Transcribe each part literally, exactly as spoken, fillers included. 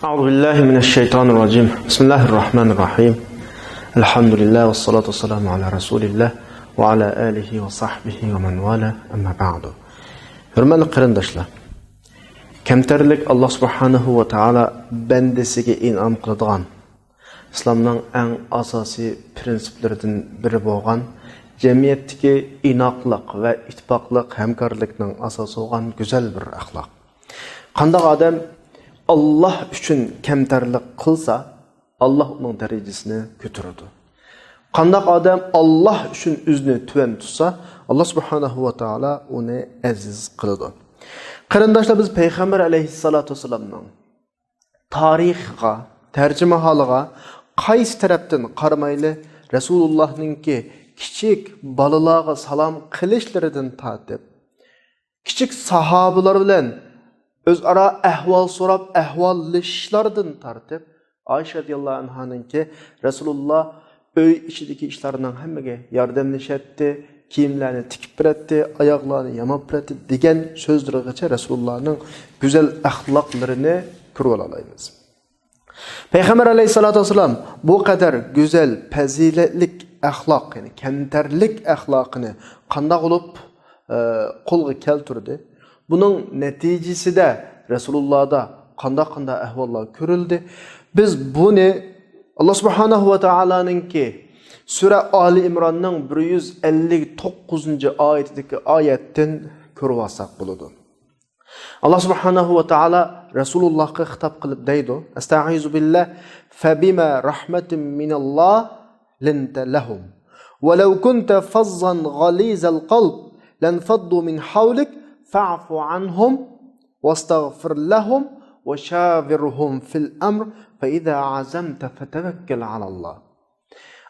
أعوذ بالله من الشيطان الرجيم. بسم الله الرحمن الرحيم. الحمد لله والصلاة والسلام على رسول الله وعلى آله وصحبه ومن والاه. أما بعد. ھۆرمەتلىك قېرىنداشلار، كەمتەرلىك ئاللا سۇبھانەھۇ ۋە تائالا بەندىسىگە ئىنئام قىلىدىغان ئىسلامنىڭ ئەڭ ئاساسىي پىرىنسىپلىرىدىن بىرى بولغان جەمئىيەتتىكى ئىناقلىق ۋە ئىتتىپاقلىق، ھەمكارلىقنىڭ ئاساسى بولغان گۈزەل بىر ئەخلاق. قانداق ئادەم ئاللا ئۈچۈن كەمتەرلىك قىلسا، ئاللا ئۇنىڭ دەرىجىسىنى كۆتۈرىدۇ. قانداق ئادەم ئاللا ئۈچۈن ئۆزىنى تۆۋەن تۇتسا، ئاللا سۇبھانەھۇ ۋە تائالا ئۇنى ئەزىز قىلىدۇ. قېرىنداشلار، بىز پەيغەمبەر ئەلەيھىسسالاتۇ ۋەسسالامنىڭ تارىخىغا، تەرجىمىھالىغا قايسى تەرەپتىن قارىمايلى، رەسۇلۇللانىڭكى كىچىك بالىلارغا سالام قىلىشلىرىدىن تارتىپ، كىچىك ساھابىلار بىلەن ئۆزئارا ئەھۋال سوراپ، ئەھۋاللىشىشلاردىن تارتىپ، ئائىشە رەزىياللاھۇ ئەنھانىڭكى رەسۇلۇللا ئۆي ئىچىدىكى ئىشلارنىڭ ھەممىگە ياردەملىشەتتى، كىيىملەرنى تىكىپ بېرەتتى، ئاياغلارنى ياماپ بېرەتتى دېگەن سۆزلىرىگىچە رەسۇلۇللانىڭ گۈزەل ئەخلاقلىرىنى كۆرۈۋالالايمىز. پەيغەمبەر ئەلەيھىسسالاتۇ ۋەسسالام بۇ قەدەر گۈزەل، پەزىلەتلىك ئەخلاق، يەنى كەمتەرلىك ئەخلاقىنى قانداق بولۇپ، ئە، قولغا كەلتۈردى؟ بۇنىڭ نەتىجىسىدە رەسۇلۇللادا قانداق-قانداق ئەھۋاللار كۆرۈلدى؟ بىز بۇنى ئاللا سۇبھانەھۇ ۋە تائالانىڭكى سۈرە ئالى ئىمراننىڭ بىر يۈز ئەللىك توققۇزىنچى ئايىتىدىكى ئايەتتىن كۆرۈۋالساق بولىدۇ. ئاللا سۇبھانەھۇ ۋە تائالا رەسۇلۇللاغا خىتاب قىلىپ دەيدۇ، ئەستەئىزۇ بىللا، فەبىمە رەھمەتىم مىنەللا لىنتە لەھۇم. ۋەلەۋ كۇنتە فەززەن غەلىزەل قەلب لەنفەددۇ مىن حەۋلىك فەئفۇ ئەنھۇم ۋەستەغفىر لەھۇم ۋەشاۋىرھۇم فىل ئەمر فەئىزا ئەزەمتە فەتەۋەككەل ئەلەللا.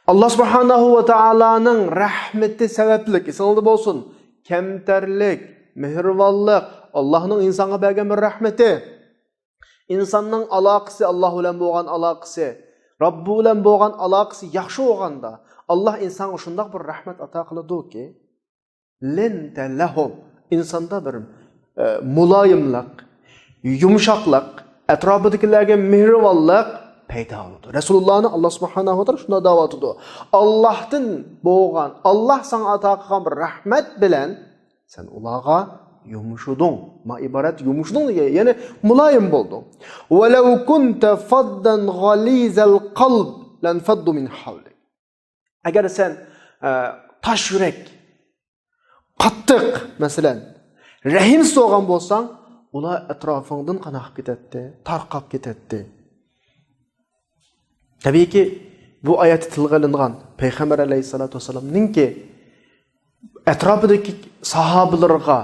ئاللا سۇبھانەھۇ ۋە تائالانىڭ رەھمىتى سەۋەبلىك، ئېسىڭىزدە بولسۇن، كەمتەرلىك، مېھرىبانلىق، ئاللانىڭ ئىنسانغا بەرگەن بىر رەھمىتى. ئىنساننىڭ ئالاقىسى، ئاللا بىلەن بولغان ئالاقىسى، رەببى بىلەن بولغان ئالاقىسى ياخشى بولغاندا، ئاللا ئىنسانغا شۇنداق بىر رەھمەت ئاتا قىلىدۇكى، لىنتە لەھۇم، ئىنساندا بىر، ئە، مۇلايىملىق، يۇمشاقلىق، ئەتراپىدىكىلەرگە مېھرىبانلىق پەيدا بولىدۇ. رەسۇلۇللانى ئاللا سۇبھانەھۇ ۋە تائالا شۇنداق دەۋاتىدۇ. ئاللاھتىن بولغان، ئاللا ساڭا ئاتا قىلغان بىر رەھمەت بىلەن سەن ئۇلارغا يۇمشىدىڭ. ما ئىبارەت يۇمشىدىڭ دېگەن، يەنى مۇلايىم بولدۇڭ. ۋەلەۋ كۇنتە فەززەن غەلىزەل قەلب لەنفەددۇ مىن ھەۋلىك. ئەگەر سەن، ئە، تاش يۈرەك، قاتتىق، مەسىلەن، رەھىمسىز بولغان بولساڭ، ئۇلار ئەتراپىڭدىن قانداق قىلىپ كېتەتتى؟ تارقاپ كېتەتتى. تەبىئىيكى، بۇ ئايەتتە تىلغا ئېلىنغان پەيغەمبەر ئەلەيھىسسالاتۇ ۋەسسالامنىڭكى ئەتراپىدىكى ساھابىلىرىغا،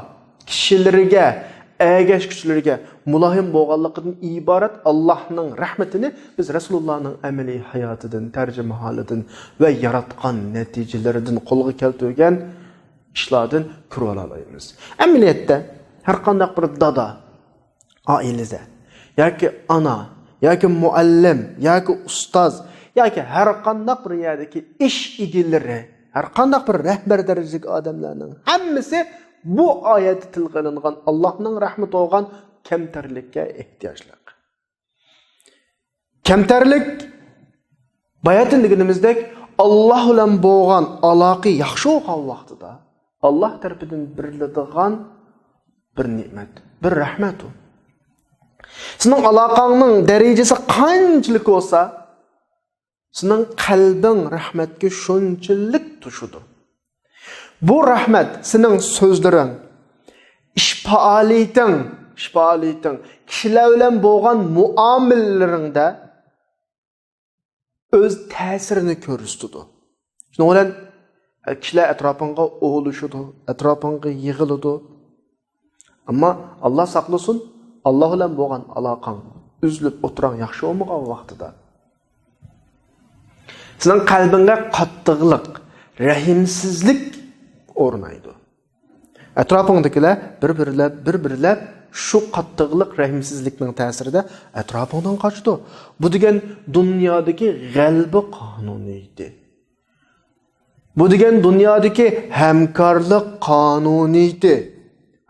كىشىلىرىگە، ئەگەشكۈچىلىرىگە مۇلايىم بولغانلىقىدىن ئىبارەت ئاللاھنىڭ رەھمىتىنى بىز رەسۇلۇللانىڭ ئەمەلىي ھاياتىدىن، تەرجىمىھالىدىن ۋە ياراتقان نەتىجىلىرىدىن، قولغا كەلتۈرگەن ئىشلاردىن كۆرۈۋالالايمىز. ئەمەلىيەتتە، ھەرقانداق بىر دادا، ئائىلىدە ياكى ئانا ياكى مۇئەللىم ياكى ئۇستاز ياكى ھەرقانداق بىر يەردىكى ئىش ئىگىلىرى، ھەرقانداق بىر رەھبەر دەرىجىدىكى ئادەملەرنىڭ ھەممىسى بۇ ئايەتتە تىلغا ئېلىنغان ئاللاھنىڭ رەھمىتى بولغان كەمتەرلىككە ئېھتىياجلىق. كەمتەرلىك، باياتىن دېگىنىمىزدەك، ئاللا بىلەن بولغان ئالاقە ياخشى بولغان ۋاقتىدا، ئاللا تەرىپىدىن بېرىلىدىغان بىر نېمەت، بىر رەھمەت ئۇ. سېنىڭ ئالاقەڭنىڭ دەرىجىسى قانچىلىك بولسا، سېنىڭ قەلبىڭ رەھمەتكە شۇنچىلىك توشىدۇ. بۇ رەھمەت سېنىڭ سۆزلىرىڭ، ئىش پائالىيىتىڭ، ئىش پائالىيىتىڭ، كىشىلەر بىلەن بولغان مۇئامىلىلىرىڭدە ئۆز تەسىرىنى كۆرسىتىدۇ. شۇنىڭ بىلەن كىشىلەر ئەتراپىڭغا ئولىشىدۇ، ئەتراپىڭغا يىغىلىدۇ. ئەمما ئاللا ساقلىسۇن، ئاللا بىلەن بولغان ئالاقەڭ ئۈزۈلۈپ ئوتتۇراڭ ياخشى بولمىغان ۋاقتىدا سېنىڭ قەلبىڭگە قاتتىقلىق، رەھىمسىزلىك ئورنايدۇ. ئەتراپىڭدىكىلەر بىر-بىرلەپ، بىر-بىرلەپ شۇ قاتتىقلىق، رەھىمسىزلىكنىڭ تەسىرىدە ئەتراپىڭدىن قاچىدۇ. بۇ دېگەن دۇنيادىكى غەلىبە قانۇنىيىتى. بۇ دېگەن دۇنيادىكى ھەمكارلىق قانۇنىيىتى.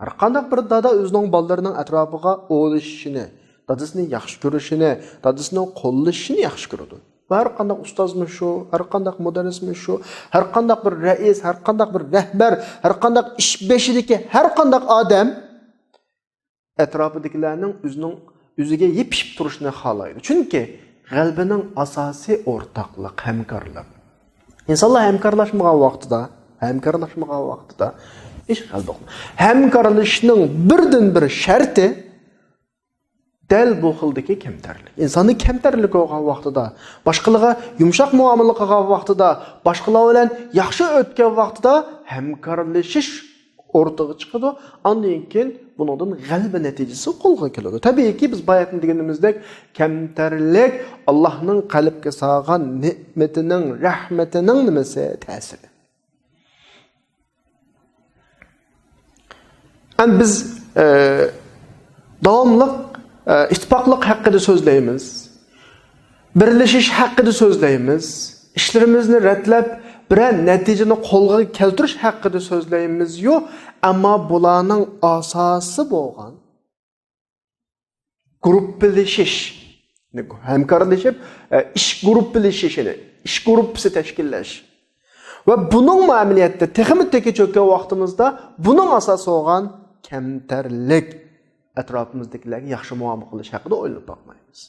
ھەرقانداق بىر دادا ئۆزىنىڭ بالىلىرىنىڭ ئەتراپىغا ئولىشىشىنى، دادىسىنى ياخشى كۆرۈشىنى، دادىسىنىڭ قوللىشىشىنى ياخشى كۆرىدۇ. ۋە ھەر قانداق ئۇستازمۇ شۇ، ھەر قانداق مۇدەررىسمۇ شۇ، ھەر قانداق بىر رەئىس، ھەر قانداق بىر رەھبەر، ھەر قانداق ئىش بېشىدىكى ھەر قانداق ئادەم ئەتراپىدىكىلەرنىڭ ئۆزىنىڭ ئۆزىگە يېپىشىپ تۇرۇشىنى خالايدۇ. چۈنكى غەلىبىنىڭ ئاساسى ئورتاقلىق، ھەمكارلىق. ئىنسانلار ھەمكارلاشمىغان ۋاقتىدا، ھەمكارلاشمىغان ۋاقتىدا ئىش غەلىبە قىلمايدۇ. ھەمكارلىشىشنىڭ بىردىنبىر شەرتى دەل بۇ خىلدىكى كەمتەرلىك. ئىنساننىڭ كەمتەرلىكى بولغان ۋاقتىدا، باشقىلارغا يۇمشاق مۇئامىلە قىلغان ۋاقتىدا، باشقىلار بىلەن ياخشى ئۆتكەن ۋاقتىدا ھەمكارلىشىش ئوتتۇرىغا چىقىدۇ. ئاندىن كېيىن بۇنىڭدىن غەلىبە نەتىجىسى قولغا كېلىدۇ. تەبىئىيكى، بىز باياتىن دېگىنىمىزدەك، كەمتەرلىك ئاللاھنىڭ قەلبكە سالغان نېمىتىنىڭ، رەھمىتىنىڭ نېمىسى؟ تەسىرى. ئەمدى بىز، ئە، داۋاملىق، ئە، ئىتتىپاقلىق ھەققىدە سۆزلەيمىز. بىرلىشىش ھەققىدە سۆزلەيمىز. ئىشلىرىمىزنى رەتلەپ، بىرەر نەتىجىنى قولغا كەلتۈرۈش ھەققىدە سۆزلەيمىزيۇ، ئەمما بۇلارنىڭ ئاساسى بولغان گۇرۇپپىلىشىش، ھەمكارلىشىپ، ئە، ئىش گۇرۇپپىلىشىشىنى، ئىش گۇرۇپپىسى تەشكىللەش. ۋە بۇنىڭمۇ ئەمەلىيەتتە تېخىمۇ تېكى چۆككەن ۋاقتىمىزدا بۇنىڭ ئاساسى بولغان كەمتەرلىك، ئەتراپىمىزدىكىلەرگە ياخشى مۇئامىلە قىلىش ھەققىدە ئويلىنىپ باقمايمىز.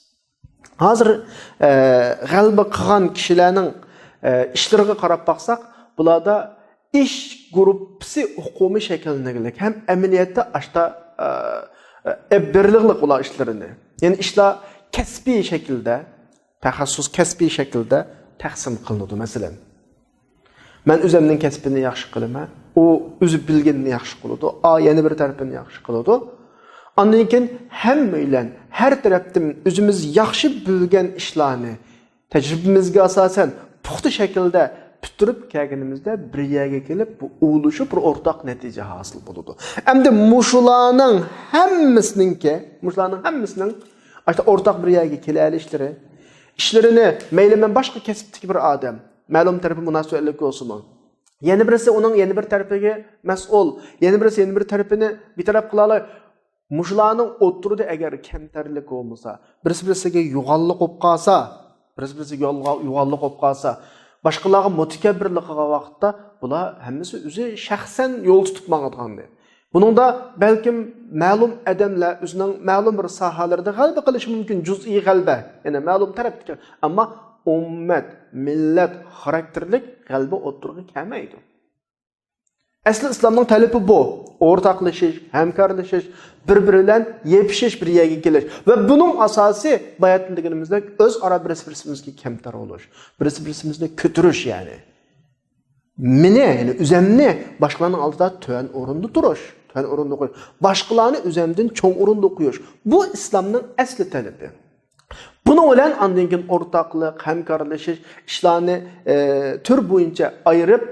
ھازىر، ئە، غەلىبە قىلغان كىشىلەرنىڭ، ئە، ئىشلىرىغا قاراپ باقساق، بۇلاردا ئىش گۇرۇپپىسى ئۇقۇمى شەكىللەنگەنلىك ھەم ئەمەلىيەتتە ئاشتا، ئە، ئە، ئېلىپ بېرىلىقلىق ئۇلار ئىشلىرىنى. يەنى ئىشلار كەسپىي شەكىلدە، تەخەسسۇس كەسپىي شەكىلدە تەقسىم قىلىنىدۇ. مەسىلەن، مەن ئۆزەمنىڭ كەسپىنى ياخشى قىلىمەن، ئۇ ئۆزى بىلگىنىنى ياخشى قىلىدۇ، ئا يەنە بىر تەرىپىنى ياخشى قىلىدۇ. ئاندىن كېيىن ھەممەيلەن ھەر تەرەپتىن ئۆزىمىز ياخشى بىلگەن ئىشلارنى تەجرىبىمىزگە ئاساسەن پۇختا شەكىلدە پۈتتۈرۈپ كەلگىنىمىزدە بىر يەرگە كېلىپ، بۇ ئۇلىشىپ بىر ئورتاق نەتىجە ھاسىل بولىدۇ. ئەمدى مۇشۇلارنىڭ ھەممىسىنىڭكى، مۇشۇلارنىڭ ھەممىسىنىڭ ئاشۇ ئورتاق بىر يەرگە كېلەلىشلىرى، ئىشلىرىنى، مەيلى مەن باشقا كەسىپتىكى بىر ئادەم، مەلۇم تەرىپى مۇناسىۋەتلىك بولسىمۇ، يەنە بىرسى ئۇنىڭ يەنە بىر تەرىپىگە مەسئۇل، يەنە بىرسى يەنە بىر تەرىپىنى بىتەرەپ قىلالاي. مۇشۇلارنىڭ ئوتتۇرىدا ئەگەر كەمتەرلىك بولمىسا، بىرسى-بىرسىگە يوغانلىق بولۇپ قالسا، بىرسى-بىرسىگە يوغانلىق بولۇپ قالسا، باشقىلارغا مۇتەكەببىرلىك قىلغان ۋاقىتتا بۇلار ھەممىسى ئۆزى شەخسەن يول تۇتۇپ ماڭىدىغانىدى. بۇنىڭدا بەلكىم مەلۇم ئادەملەر ئۆزىنىڭ مەلۇم بىر ساھەلىرىدە غەلىبە قىلىشى مۇمكىن، جۈزئىي غەلىبە، يەنى مەلۇم تەرەپتىكى، ئەمما ئۈممەت، مىللەت خاراكتېرلىك غەلىبە ئوتتۇرىغا كەلمەيدۇ. ئەسلى ئىسلامنىڭ تەلىپى بۇ. ئورتاقلىشىش، ھەمكارلىشىش، بىر-بىرى بىلەن يېپىشىش، بىر يەرگە كېلىش. ۋە بۇنىڭ ئاساسى باياتىن دېگىنىمىزدەك ئۆزئارا بىرسى-بىرسىمىزگە كەمتەر بولۇش، بىرسى-بىرسىمىزنى كۆتۈرۈش، يەنى مېنى، يەنى ئۆزەمنى باشقىلارنىڭ ئالدىدا تۆۋەن ئورۇندا تۇرۇش، تۆۋەن ئورۇندا قويۇش، باشقىلارنى ئۆزەمدىن چوڭ ئورۇندا قويۇش. بۇ ئىسلامنىڭ ئەسلى تەلىپى. بۇنىڭ بىلەن ئاندىن كېيىن ئورتاقلىق، ھەمكارلىشىش، ئىشلارنى، ئە، تۈر بويىچە ئايرىپ،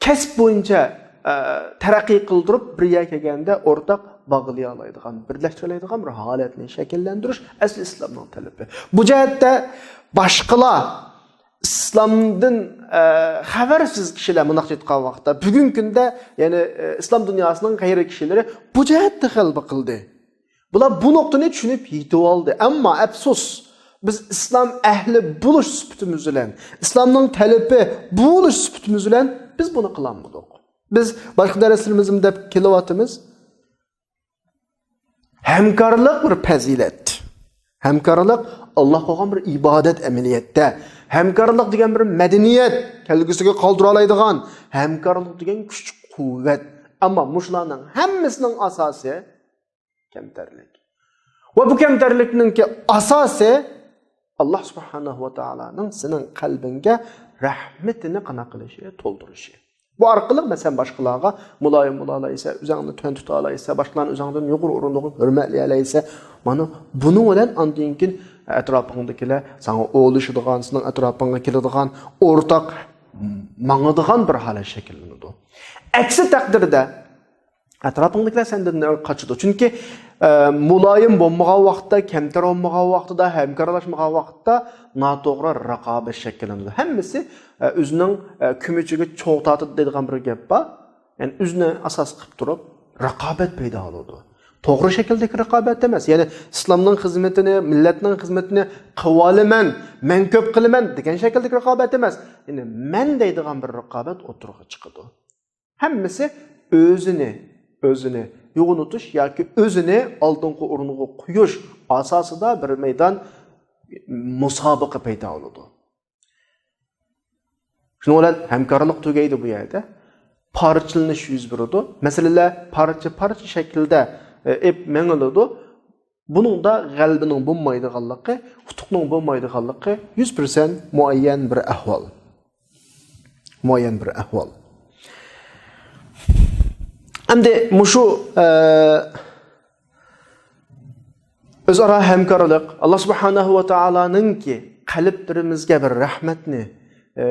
كەسىپ بويىچە، ئە، تەرەققىي قىلدۇرۇپ، بىر يەرگە كەلگەندە ئورتاق باغلىيالايدىغان، بىرلەشتۈرەلەيدىغان بىر ھالەتنى شەكىللەندۈرۈش ئەسلى ئىسلامنىڭ تەلىپى. بۇ جەھەتتە باشقىلار ئىسلامدىن، ئە، خەۋەرسىز كىشىلەر، مۇنداقچە ئېيتقان ۋاقىتتا، بۈگۈنكى كۈندە، يەنى، ئە، ئىسلام دۇنياسىنىڭ غەيرىي كىشىلىرى بۇ جەھەتتە غەلىبە قىلدى. بۇلار بۇ نۇقتىنى چۈشىنىپ يېتىۋالدى. ئەمما ئەپسۇس، بىز ئىسلام ئەھلى بولۇش سۈپىتىمىز بىلەن، ئىسلامنىڭ تەلىپى بولۇش سۈپىتىمىز بىلەن بىز بۇنى قىلالمىدۇق. بىز باشقا دەرسلىرىمىزدىمۇ دەپ كېلىۋاتىمىز. ھەمكارلىق بىر پەزىلەت. ھەمكارلىق ئاللاھقا قىلغان بىر ئىبادەت ئەمەلىيەتتە. ھەمكارلىق دېگەن بىر مەدەنىيەت، كەلگۈسىگە قالدۇرالايدىغان. ھەمكارلىق دېگەن كۈچ-قۇۋۋەت. ئەمما مۇشۇلارنىڭ ھەممىسىنىڭ ئاساسى كەمتەرلىك. ۋە بۇ كەمتەرلىكنىڭكى ئاساسى، ئاللا سۇبھانەھۇ ۋە تائالانىڭ سېنىڭ قەلبىڭگە رەھمىتىنى قانا قىلىشى، تولدۇرۇشى. بۇ ئارقىلىق، مەسىلەن، باشقىلارغا مۇلايىم بولالايسەن، ئۆزۈڭنى تۆۋەن تۇتالايسەن، باشقىلارنى ئۆزۈڭدىن يۇقىرى ئورۇندا قويۇپ ھۆرمەتلىيەلەيسەن. مانا بۇنىڭ بىلەن ئاندىن كېيىن ئەتراپىڭدىكىلەر ساڭا ئولىشىدىغان، سېنىڭ ئەتراپىڭغا كېلىدىغان، ئورتاق ماڭىدىغان بىر ھالەت شەكىللىنىدۇ. ئەكسى تەقدىردە، ئەتراپىڭدىكىلەر سەندىن قاچىدۇ. چۈنكى، ئە، مۇلايىم بولمىغان ۋاقىتتا، كەمتەر بولمىغان ۋاقتىدا، ھەمكارلاشمىغان ۋاقىتتا ناتوغرا رىقابەت شەكىللىنىدۇ. ھەممىسى، ئە، ئۆزىنىڭ، ئە، كۆمىچىگە چوغ تارتىدۇ دەيدىغان بىر گەپ بار. يەنى ئۆزىنى ئاساس قىلىپ تۇرۇپ رىقابەت پەيدا بولىدۇ. توغرا شەكىلدىكى رىقابەت ئەمەس. يەنى ئىسلامنىڭ خىزمىتىنى، مىللەتنىڭ خىزمىتىنى قىلىۋالىمەن، مەن كۆپ قىلىمەن دېگەن شەكىلدىكى رىقابەت ئەمەس. يەنى مەن دەيدىغان بىر رىقابەت ئوتتۇرىغا چىقىدۇ. ھەممىسى ئۆزىنى، ئۆزىنى يوغىنىتىش ياكى ئۆزىنى ئالدىنقى ئورۇنغا قويۇش ئاساسىدا بىر مەيدان مۇسابىقە پەيدا بولىدۇ. شۇنىڭ بىلەن ھەمكارلىق تۈگەيدۇ بۇ يەردە. پارچىلىنىش يۈز بېرىدۇ. مەسىلىلەر پارچە-پارچە شەكلىدە، ئېلىپ مېڭىلىدۇ. بۇنىڭدا غەلىبىنىڭ بولمايدىغانلىقى، ئۇتۇقنىڭ بولمايدىغانلىقى يۈز پىرسەنت مۇئەييەن بىر ئەھۋال. مۇئەييەن بىر ئەھۋال. ئەمدى مۇشۇ، ئە، ئۆزئارا ھەمكارلىق، ئاللا سۇبھانەھۇ ۋە تائالانىڭكى قەلبلىرىمىزگە بىر رەھمەتنى، ئە،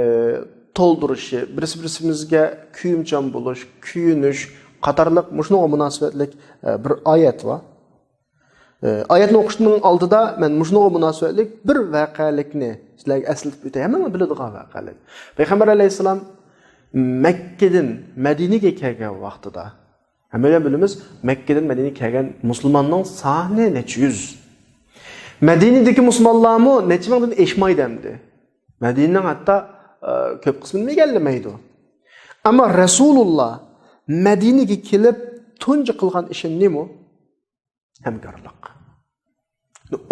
تولدۇرۇشى، بىرسى-بىرسىمىزگە كۆيۈمچان بولۇش، كۆيۈنۈش قاتارلىق مۇشۇنىڭغا مۇناسىۋەتلىك، ئە، بىر ئايەت بار. ئايەتنى ئوقۇشنىڭ ئالدىدا مەن مۇشۇنىڭغا مۇناسىۋەتلىك بىر ۋەقەلىكنى سىلەرگە ئەسلىتىپ ئۆتەي. ھەممىڭلار بىلىدىغان ۋەقەلىك. پەيغەمبەر ئەلەيھىسسالام مەككىدىن مەدىنىگە كەلگەن ۋاقتىدا، ھەممەيلەن بىلىمىز، مەككىدىن مەدىنىگە كەلگەن مۇسۇلماننىڭ سانى نەچچە يۈز. مەدىنىدىكى مۇسۇلمانلارمۇ نەچچە مىڭدىن ئېشمايدۇ ئەمدى. مەدىنىنىڭ ھەتتا، ئە، كۆپ قىسمىنى ئىگىلىمەيدۇ. ئەمما رەسۇلۇللا مەدىنىگە كېلىپ تۇنجى قىلغان ئىشى نېمە؟ ھەمكارلىق.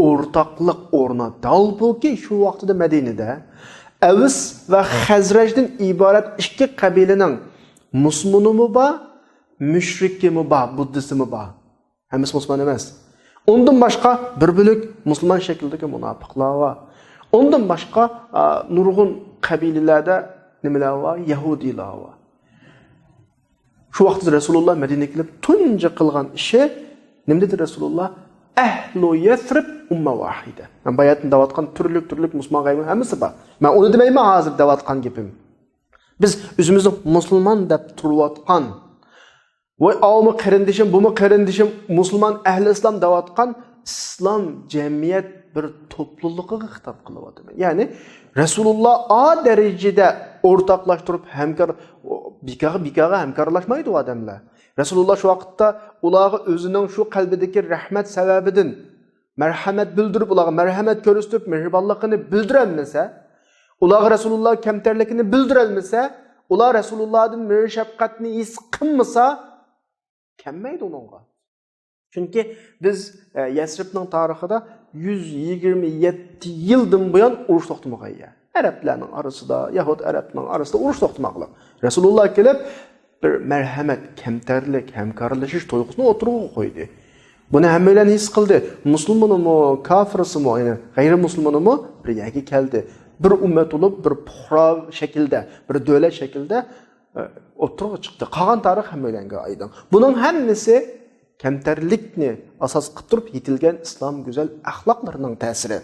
ئورتاقلىق ئورناتتى. ھالبۇكى، شۇ ۋاقتىدا مەدىنىدە ئەۋس ۋە خەزرەجدىن ئىبارەت ئىككى قەبىلىنىڭ مۇسۇلمىنىمۇ بار، مۇشرىكىمۇ بار، بۇددىسىمۇ بار. ھەممىسى مۇسۇلمان ئەمەس. ئۇندىن باشقا بىر بۆلەك مۇسۇلمان شەكلىدىكى مۇناپىقلار بار. ئۇندىن باشقا، ئا، نۇرغۇن قەبىلىلەردە نېمىلەر بار؟ يەھۇدىيلار بار. شۇ ۋاقىتتا رەسۇلۇللا مەدىنىگە كېلىپ تۇنجى قىلغان ئىشى نېمە دېدى رەسۇلۇللا؟ «ئەھلۇ يەسرىب ئۇممە ۋاھىدە.» مەن باياتىن دەۋاتقان تۈرلۈك-تۈرلۈك مۇسۇلمان غەيرىي ھەممىسى بار. مەن ئۇنى دېمەيمەن ھازىر دەۋاتقان گېپىم. بىز ئۆزىمىزنى مۇسۇلمان دەپ تۇرۇۋاتقان، ۋاي، ئاۋۇمۇ قېرىندىشىم، بۇمۇ قېرىندىشىم، مۇسۇلمان، ئەھلى ئىسلام دەۋاتقان ئىسلام جەمئىيەت بىر توپلۇملۇقىغا خىتاب قىلىۋاتىمەن. يەنى رەسۇلۇللا ئا دەرىجىدە ئورتاقلاشتۇرۇپ ھەمكار، بىكارغا، بىكارغا ھەمكارلاشمايدۇ ئادەملەر. رەسۇلۇللا شۇ ۋاقىتتا ئۇلارغا ئۆزىنىڭ شۇ قەلبىدىكى رەھمەت سەۋەبىدىن مەرھەمەت بىلدۈرۈپ، ئۇلارغا مەرھەمەت كۆرسىتىپ، مېھرىبانلىقىنى بىلدۈرەلمىسە، ئۇلارغا رەسۇلۇللا كەمتەرلىكىنى بىلدۈرەلمىسە، ئۇلار رەسۇلۇللادىن مېھىر-شەپقەتنى ھېس قىلمىسا، كەلمەيدۇ ئۇنىڭغا. چۈنكى بىز، ئە، يەسرىبنىڭ تارىخىدا يۈز يىگىرمە يەتتە يىلدىن بۇيان ئۇرۇش توختىمىغان يەر. ئەرەبلەرنىڭ ئارىسىدا، يەھۇد ئەرەبنىڭ ئارىسىدا ئۇرۇش توختىماقلىق. رەسۇلۇللا كېلىپ، بىر مەرھەمەت، كەمتەرلىك، ھەمكارلىشىش تۇيغۇسىنى ئوتتۇرىغا قويدى. بۇنى ھەممەيلەن ھېس قىلدى. مۇسۇلمىنىمۇ، كاپىرسىمۇ، يەنى غەيرىي مۇسۇلمىنىمۇ بىر يەرگە كەلدى. بىر ئۈممەت بولۇپ، بىر پۇقرا شەكىلدە، بىر دۆلەت شەكلىدە، ئە، ئوتتۇرىغا چىقتى. قالغان تارىخ ھەممەيلەنگە ئايدىڭ. بۇنىڭ ھەممىسى كەمتەرلىكنى ئاساس قىلىپ تۇرۇپ يېتىلگەن ئىسلام گۈزەل ئەخلاقلىرىنىڭ تەسىرى.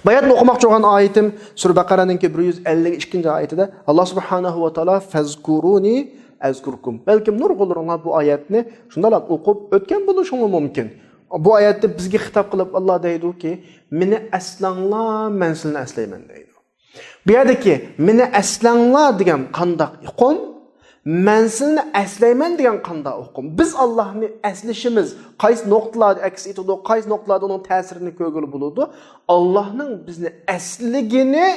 باياتىن ئوقۇماقچى بولغان ئايىتىم سۈرە بەقەرەنىڭكى بىر يۈز ئەللىك ئىككىنچى ئايىتىدە، ئاللا سۇبھانەھۇ ۋە تائالا «فەزكۇرۇنى ئەزكۇركۇم». بەلكىم نۇرغۇنلىرىڭلار بۇ ئايەتنى شۇنداقلا ئوقۇپ ئۆتكەن بولۇشۇڭلار مۇمكىن. بۇ ئايەتتە بىزگە خىتاب قىلىپ ئاللا دەيدۇكى، «مېنى ئەسلەڭلار، مەن سىلىنى ئەسلەيمەن» دەيدۇ. بۇ يەردىكى «مېنى ئەسلەڭلار» دېگەن قانداق ئۇقۇم؟ «مەن سىلىنى ئەسلەيمەن» دېگەن قانداق ئۇقۇم؟ بىز ئاللانى ئەسلىشىمىز قايسى نۇقتىلاردا ئەكس ئېتىدۇ، قايسى نۇقتىلاردا ئۇنىڭ تەسىرىنى كۆرگىلى بولىدۇ؟ ئاللانىڭ بىزنى ئەسلىگىنى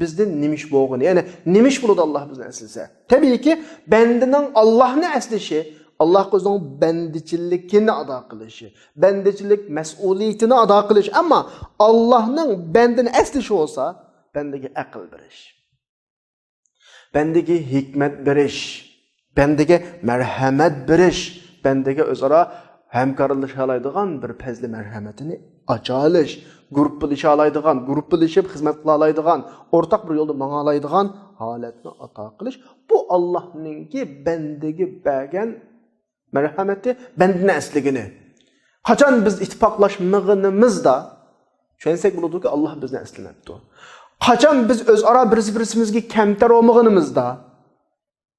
بىزدىن نېمە ئىش بولغىنى، يەنى نېمە ئىش بولىدۇ ئاللا بىزنى ئەسلىسە؟ تەبىئىيكى، بەندىنىڭ ئاللانى ئەسلىشى، ئاللاغا ئۆزىنىڭ بەندىچىلىكىنى ئادا قىلىشى، بەندىچىلىك مەسئۇلىيىتىنى ئادا قىلىش. ئەمما ئاللانىڭ بەندىنى ئەسلىشى بولسا، بەندىگە ئەقىل بېرىش، بەندىگە ھېكمەت بېرىش، بەندىگە مەرھەمەت بېرىش، بەندىگە ئۆزئارا ھەمكارلىشالايدىغان بىر پەزلى مەرھەمىتىنى ئاچالىش، گۇرۇپپىلىشالايدىغان، گۇرۇپپىلىشىپ خىزمەت قىلالايدىغان، ئورتاق بىر يولدا ماڭالايدىغان ھالەتنى ئاتا قىلىش، بۇ ئاللانىڭكى بەندىگە بەرگەن مەرھەمىتى، بەندىنى ئەسلىگىنى. قاچان بىز ئىتتىپاقلاشمىغىنىمىزدا چۈشەنسەك بولىدۇكى، ئاللا بىزنى ئەسلىمەپتۇ. قاچان بىز ئۆزئارا بىرسى-بىرسىمىزگە كەمتەر بولمىغىنىمىزدا،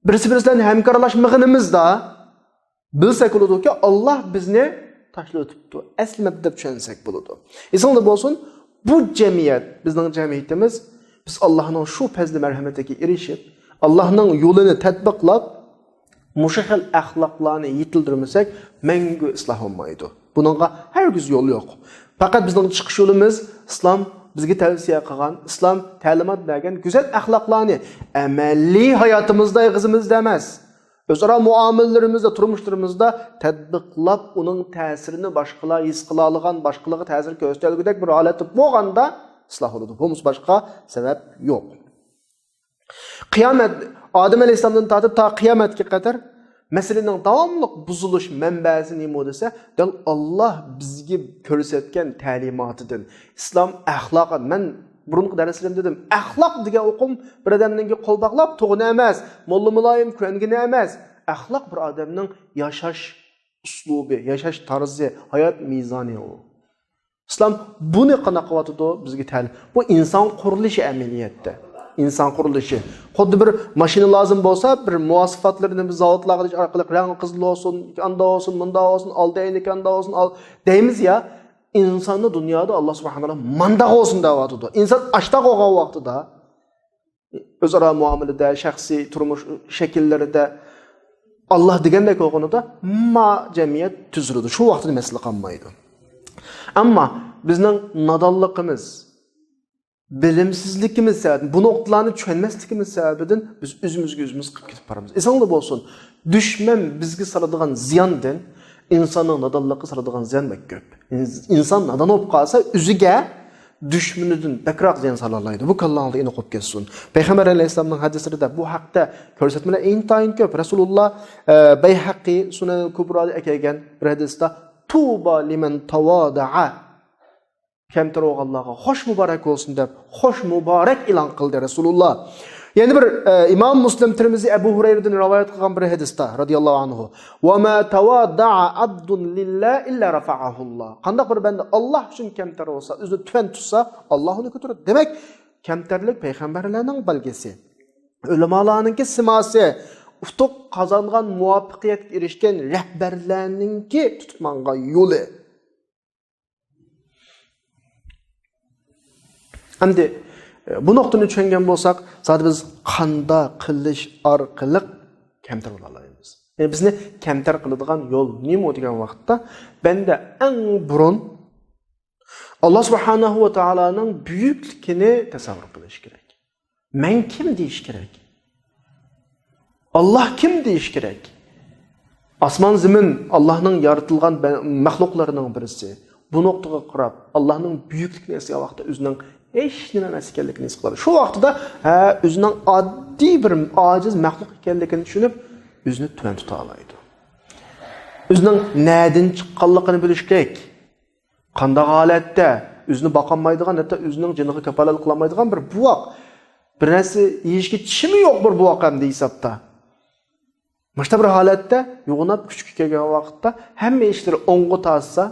بىرسى-بىرسى بىلەن ھەمكارلاشمىغىنىمىزدا بىلسەك بولىدۇكى، ئاللا بىزنى تاشلىۋېتىپتۇ، ئەسلىمەپتۇ دەپ چۈشەنسەك بولىدۇ. ئېسىڭلاردا بولسۇن، بۇ جەمئىيەت، بىزنىڭ جەمئىيىتىمىز، بىز ئاللانىڭ شۇ پەزلى مەرھەمىتىگە ئېرىشىپ، ئاللانىڭ يولىنى تەتبىقلاپ، مۇشۇ خىل ئەخلاقلارنى يېتىلدۈرمىسەك، مەڭگۈ ئىسلاھ بولمايدۇ. بۇنىڭغا ھەرگىز يول يوق. پەقەت بىزنىڭ چىقىش يولىمىز ئىسلام بىزگە تەۋسىيە قىلغان، ئىسلام تەلىمات بەرگەن گۈزەل ئەخلاقلارنى ئەمەلىي ھاياتىمىزدا، ئېغىزىمىزدا ئەمەس، ئۆزئارا مۇئامىلىلىرىمىزدە، تۇرمۇشلىرىمىزدا تەتبىقلاپ، ئۇنىڭ تەسىرىنى باشقىلار ھېس قىلالىغان، باشقىلارغا تەسىر كۆرسىتەلىگۈدەك بىر ھالەتتە بولغاندا ئىسلاھ بولىدۇ. بولمىسا باشقا سەۋەب يوق. قىيامەت، ئادەم ئەلەيھىسسالامدىن تارتىپ تا قىيامەتكە قەدەر مەسىلىنىڭ داۋاملىق بۇزۇلۇش مەنبەسى نېمە دېسە، دەل ئاللا بىزگە كۆرسەتكەن تەلىماتىدىن، ئىسلام ئەخلاقى. مەن بۇرۇنقى دەرسلىرىمدە دېدىم، ئەخلاق دېگەن ئۇقۇم بىر ئادەمنىڭكى قول باغلاپ تۇرغىنى ئەمەس، موللا مۇلايىم كۆرۈنگىنى ئەمەس. ئەخلاق بىر ئادەمنىڭ ياشاش ئۇسلۇبى، ياشاش تەرزى، ھايات مىزانى ئۇ. ئىسلام بۇنى قانداق قىلىۋاتىدۇ؟ بىزگە تەلىم. بۇ ئىنسان قۇرۇلۇشى ئەمەلىيەتتە. ئىنسان قۇرۇلۇشى. خۇددى بىر ماشىنا لازىم بولسا، بىر مۇۋاسىپاتلىرىنى بىز زاۋۇتلارغا ئاقىلىق رەڭ قىزىل بولسۇن، ئاندا بولسۇن، مۇندا بولسۇن، ئالدى ئەينىكى ئاندا بولسۇن، ئال-، دەيمىز يا. ئىنساننى دۇنيادا ئاللا سۇبھانەھۇ ۋە تائالا مانداق بولسۇن دەۋاتىدۇ. ئىنسان ئاشتاق بولغان ۋاقتىدا، ئۆزئارا مۇئامىلىدە، شەخسىي تۇرمۇش شەكىللىرىدە ئاللا دېگەندەك بولغىنىدا ما جەمئىيەت تۈزۈلىدۇ. شۇ ۋاقتىدا مەسىلە قالمايدۇ. ئەمما بىزنىڭ نادانلىقىمىز، بىلىمسىزلىكىمىز سەۋەبىدىن، بۇ نۇقتىلارنى چۈشەنمەسلىكىمىز سەۋەبىدىن بىز ئۆزىمىزگە ئۆزىمىز قىلىپ كېتىپ بارىمىز. ئېسىڭلار بولسۇن، دۈشمەن بىزگە سالىدىغان زىياندىن ئىنساننىڭ نادانلىقى سالىدىغان زىيان بەك كۆپ. ئىنس-، ئىنسان نادان بولۇپ قالسا، ئۆزىگە دۈشمىنىدىن بەكرەك زىيان سالالايدۇ. بۇ كاللاڭلاردا ئېنىق بولۇپ كەتسۇن. پەيغەمبەر ئەلەيھىسسالامنىڭ ھەدىسلىرىدە بۇ ھەقتە كۆرسەتمىلەر ئىنتايىن كۆپ. رەسۇلۇللا، ئە، بەيھەقى سۇنەن كۇبرادا ئەكەلگەن بىر ھەدىستە، «طوبى لمن تواضع.» كەمتەر بولغانلارغا خوش مۇبارەك بولسۇن دەپ، خوش مۇبارەك ئېلان قىلدى رەسۇلۇللا. يەنە بىر، ئە، ئىمام مۇسلىم، تىرمىزى، ئەبۇ ھۇرەيرىدىن رىۋايەت قىلغان بىر ھەدىستە، رەزىياللاھۇ ئەنھۇ، «وما تواضع عبد لله إلا رفعه الله.» قانداق بىر بەندە ئاللا ئۈچۈن كەمتەر بولسا، ئۆزىنى تۆۋەن تۇتسا، ئاللا ئۇنى كۆتۈرىدۇ. دېمەك، كەمتەرلىك پەيغەمبەرلەرنىڭ بەلگىسى، ئۆلىمالارنىڭكى سىماسى، ئۇتۇق قازانغان، مۇۋەپپەقىيەتكە ئېرىشكەن رەھبەرلەرنىڭكى تۇتۇپ ماڭغان يولى. ئەمدى، ئە، بۇ نۇقتىنى چۈشەنگەن بولساق، زادى بىز قانداق قىلىش ئارقىلىق كەمتەر بولالايمىز؟ يەنى بىزنى كەمتەر قىلىدىغان يول نېمە دېگەن ۋاقىتتا، بەندە ئەڭ بۇرۇن ئاللا سۇبھانەھۇ ۋە تائالانىڭ بۈيۈكلۈكىنى تەسەۋۋۇر قىلىش كېرەك. مەن كىم دېيىش كېرەك. ئاللا كىم دېيىش كېرەك. ئاسمان زېمىن ئاللانىڭ يارىتىلغان بە-، مەخلۇقلىرىنىڭ بىرسى. بۇ نۇقتىغا قاراپ، ئاللانىڭ بۈيۈكلۈكىنى ھېس قىلغان ۋاقىتتا ئۆزىنىڭ ھېچ نېمە ئەمەس ئىكەنلىكىنى ھېس قىلىدۇ. شۇ ۋاقتىدا، ھە، ئۆزىنىڭ ئاددىي بىر ئاجىز مەخلۇق ئىكەنلىكىنى چۈشىنىپ، ئۆزىنى تۆۋەن تۇتالايدۇ. ئۆزىنىڭ نەدىن چىققانلىقىنى بىلىش كېرەك. قانداق ھالەتتە ئۆزىنى باقالمايدىغان، ھەتتا ئۆزىنىڭ جېنىغا كاپالەتلىك قىلالمايدىغان بىر بوۋاق، بىر نەرسە يېيىشكە چىشىمۇ يوق بىر بوۋاق ئەمدى ھېسابتا. مۇشۇنداق بىر ھالەتتە يوغىناپ كۈچكە كەلگەن ۋاقىتتا ھەممە ئىشلىرى ئوڭغا تارتسا،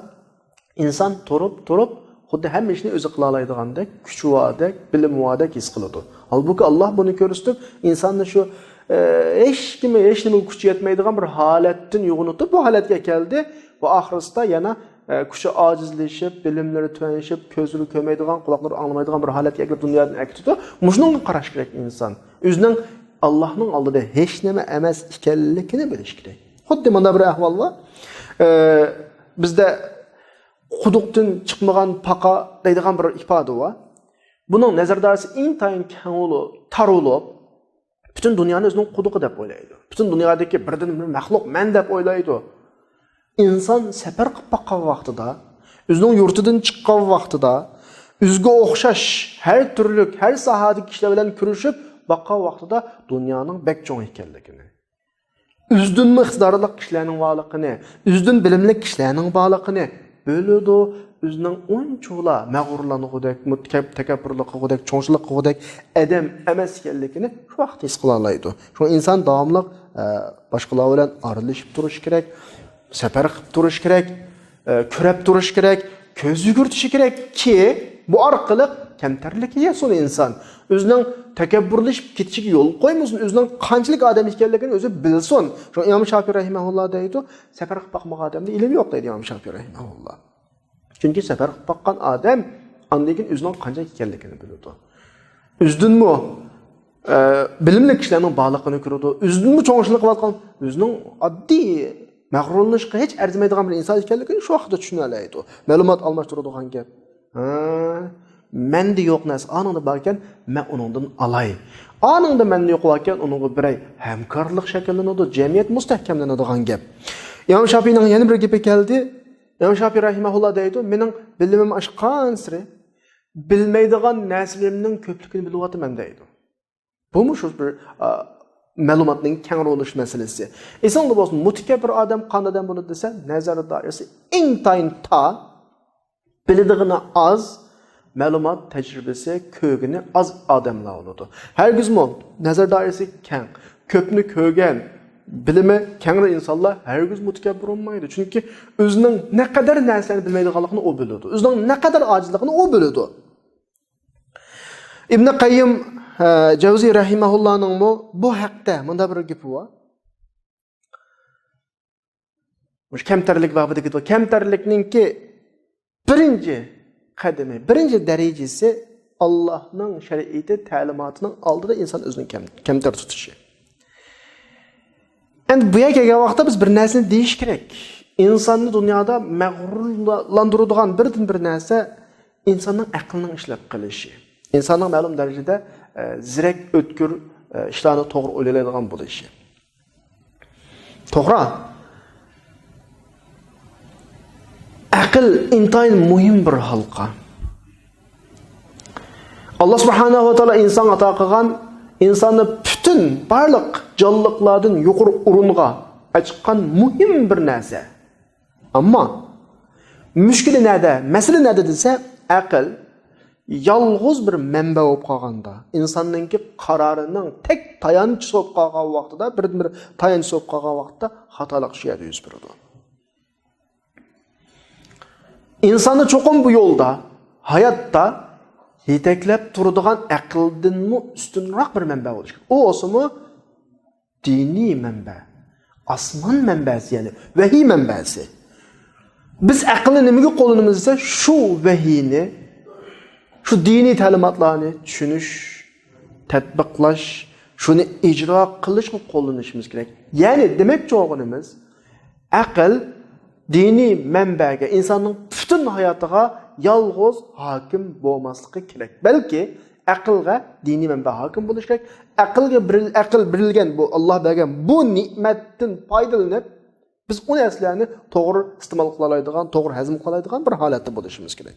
ئىنسان تۇرۇپ، تۇرۇپ، خۇددى ھەممە ئىشنى ئۆزى قىلالايدىغاندەك، كۈچى باردەك، بىلىمى باردەك ھېس قىلىدۇ. ھالبۇكى، ئاللا بۇنى كۆرسىتىپ، ئىنساننى شۇ، ئە، ھېچ كىمى، ھېچ نېمىگە كۈچى يەتمەيدىغان بىر ھالەتتىن يوغىنىتىپ، بۇ ھالەتكە ئەكەلدى. ۋە ئاخىرسىدا يەنە، ئە، كۈچى ئاجىزلىشىپ، بىلىملىرى تۆۋەنلىشىپ، كۆزلىرى كۆرمەيدىغان، قۇلاقلىرى ئاڭلىمايدىغان بىر ھالەتكە ئەكېلىپ دۇنيادىن ئەكېتىدۇ. مۇشۇنىڭغا قاراش كېرەك ئىنسان. ئۆزىنىڭ ئاللانىڭ ئالدىدا ھېچ نېمە ئەمەس ئىكەنلىكىنى بىلىش كېرەك. خۇددى مانا بىر ئەھۋال بار. ئە، بىزدە قۇدۇقتىن چىقمىغان پاقا دەيدىغان بىر ئىپادە بار. بۇنىڭ نەزەر دائىرىسى ئىنتايىن كەڭ بولۇپ، تار بولۇپ، پۈتۈن دۇنيانى ئۆزىنىڭ قۇدۇقى دەپ ئويلايدۇ. پۈتۈن دۇنيادىكى بىردىنبىر مەخلۇق مەن دەپ ئويلايدۇ. ئىنسان سەپەر قىلىپ باققان ۋاقتىدا، ئۆزىنىڭ يۇرتىدىن چىققان ۋاقتىدا، ئۆزىگە ئوخشاش ھەر تۈرلۈك، ھەر ساھەدىكى كىشىلەر بىلەن كۆرۈشۈپ باققان ۋاقتىدا دۇنيانىڭ بەك چوڭ ئىكەنلىكىنى، ئۆزىدىنمۇ ئىقتىدارلىق كىشىلەرنىڭ بارلىقىنى، ئۆزىدىن بىلىملىك كىشىلەرنىڭ بارلىقىنى بىلىدۇ. ئۆزىنىڭ ئۇنچىۋالا مەغرۇرلانغۇدەك، مۇتكەپ-، تەكەببۇرلۇق قىلغۇدەك، چوڭچىلىق قىلغۇدەك ئادەم ئەمەس ئىكەنلىكىنى شۇ ۋاقىت ھېس قىلالايدۇ. شۇڭا ئىنسان داۋاملىق، ئە، باشقىلار بىلەن ئارىلىشىپ تۇرۇش كېرەك، سەپەر قىلىپ تۇرۇش كېرەك، ئە، كۆرەپ تۇرۇش كېرەك، كۆز يۈگۈرتۈشى كېرەككى، بۇ ئارقىلىق كەمتەرلىككە يەتسۇن ئىنسان. ئۆزىنىڭ تەكەببۇرلىشىپ كېتىشىگە يول قويمىسۇن، ئۆزىنىڭ قانچىلىك ئادەم ئىكەنلىكىنى ئۆزى بىلسۇن. شۇڭا ئىمام شاپىئى رەھىمەھۇللا دەيدۇ، سەپەر قىلىپ باقمىغان ئادەمدە ئىلىم يوق دەيدۇ ئىمام شاپىئى رەھىمەھۇللا. چۈنكى سەپەر قىلىپ باققان ئادەم ئاندىن كېيىن ئۆزىنىڭ قانچە ئىكەنلىكىنى بىلىدۇ. ئۆزىدىنمۇ ئە، بىلىملىك كىشىلەرنىڭ بارلىقىنى كۆرىدۇ. ئۆزىدىنمۇ چوڭ ئىشلار قىلىۋاتقان، ئۆزىنىڭ ئاددىي مەغرۇرلىنىشقا ھېچ ئەرزىمەيدىغان بىر ئىنسان ئىكەنلىكىنى شۇ ۋاقىتتا چۈشىنەلەيدۇ. مەلۇمات ئالماشتۇرىدىغان گەپ. ھە، مەندە يوق نەرسە ئانىڭدا باركەن، مەن ئۇنىڭدىن ئالاي. ئانىڭدا مەندە يوق باركەن، ئۇنىڭغا بېرەي. ھەمكارلىق شەكىللىنىدۇ، جەمئىيەت مۇستەھكەملىنىدىغان گەپ. ئىمام شاپىينىڭ يەنە بىر گېپى كەلدى. ئىمام شاپىي رەھىمەھۇللا دەيدۇ، مېنىڭ بىلىمىم ئاشقانسېرى بىلمەيدىغان نەرسىلىرىمنىڭ كۆپلۈكىنى بىلىۋاتىمەن دەيدۇ. بۇمۇ شۇ بىر، ئا، مەلۇماتنىڭ كەڭرى بولۇش مەسىلىسى. ئېسىڭدە بولسۇن، مۇتەكەببىر ئادەم قانداق ئادەم بولىدۇ دېسە، نەزەر دائىرىسى ئىنتايىن تار، بىلىدىغىنى ئاز، مەلۇمات تەجرىبىسى كۆرگىنى ئاز ئادەملەر بولىدۇ. ھەرگىزمۇ نەزەر دائىرىسى كەڭ، كۆپنى كۆرگەن، بىلىمى كەڭرى ئىنسانلار ھەرگىز مۇتەكەببىر بولمايدۇ. چۈنكى ئۆزىنىڭ نەقەدەر نەرسىلەرنى بىلمەيدىغانلىقىنى ئۇ بىلىدۇ. ئۆزىنىڭ نەقەدەر ئاجىزلىقىنى ئۇ بىلىدۇ. ئىبنى قەييىم، ئە، جەۋزى رەھىمەھۇللانىڭمۇ بۇ ھەقتە مۇنداق بىر گېپى بار. مۇشۇ كەمتەرلىك بابىدىكى، كەمتەرلىكنىڭكى بىرىنچى قەدىمى، بىرىنچى دەرىجىسى ئاللاھنىڭ شەرىئىتى، تەلىماتىنىڭ ئالدىدا ئىنسان ئۆزىنى كەم-، كەمتەر تۇتۇشى. ئەمدى بۇ يەرگە كەلگەن ۋاقىتتا بىز بىر نەرسىنى دېيىش كېرەك. ئىنساننى دۇنيادا مەغرۇرلاندۇرىدىغان بىردىنبىر نەرسە ئىنساننىڭ ئەقلىنىڭ ئىشلەپ قېلىشى. ئىنساننىڭ مەلۇم دەرىجىدە، ئە، زېرەك، ئۆتكۈر، ئە، ئىشلارنى توغرا ئويلايدىغان بولۇشى. توغرا. ئەقىل ئىنتايىن مۇھىم بىر ھالقا. ئاللا سۇبھانەھۇ ۋە تائالا ئىنسانغا ئاتا قىلغان، ئىنساننى پۈتۈن بارلىق جانلىقلاردىن يۇقىرى ئورۇنغا ئاچىققان مۇھىم بىر نەرسە. ئەمما مۈشكۈلى نەدە، مەسىلە نەدە دېسە، ئەقىل يالغۇز بىر مەنبە بولۇپ قالغاندا، ئىنساننىڭكى قارارىنىڭ تەك تايانچىسى بولۇپ قالغان ۋاقتىدا، بىردىنبىر تايانچىسى بولۇپ قالغان ۋاقىتتا خاتالىق شۇ يەردە يۈز بېرىدۇ. ئىنساننى چوقۇم بۇ يولدا، ھاياتتا يېتەكلەپ تۇرىدىغان ئەقىلدىنمۇ ئۈستۈنرەك بىر مەنبە بولۇشى كېرەك. ئۇ بولسىمۇ دىنىي مەنبە، ئاسمان مەنبەسى، يەنى ۋەھىي مەنبەسى. بىز ئەقىلنى نېمىگە قوللىنىمىز دېسە، شۇ ۋەھىينى، شۇ دىنىي تەلىماتلارنى چۈشىنىش، تەتبىقلاش، شۇنى ئىجرا قىلىشقا قوللىنىشىمىز كېرەك. يەنى دېمەكچى بولغىنىمىز، ئەقىل دىنىي مەنبەگە، ئىنساننىڭ پۈتۈن ھاياتىغا يالغۇز ھاكىم بولماسلىقى كېرەك. بەلكى ئەقىلگە دىنىي مەنبە ھاكىم بولۇشى كېرەك. ئەقىلگە بېرىل-، ئەقىل بېرىلگەن بۇ، ئاللا بەرگەن بۇ نېمەتتىن پايدىلىنىپ، بىز ئۇ نەرسىلەرنى توغرا ئىستېمال قىلالايدىغان، توغرا ھەزىم قىلالايدىغان بىر ھالەتتە بولۇشىمىز كېرەك.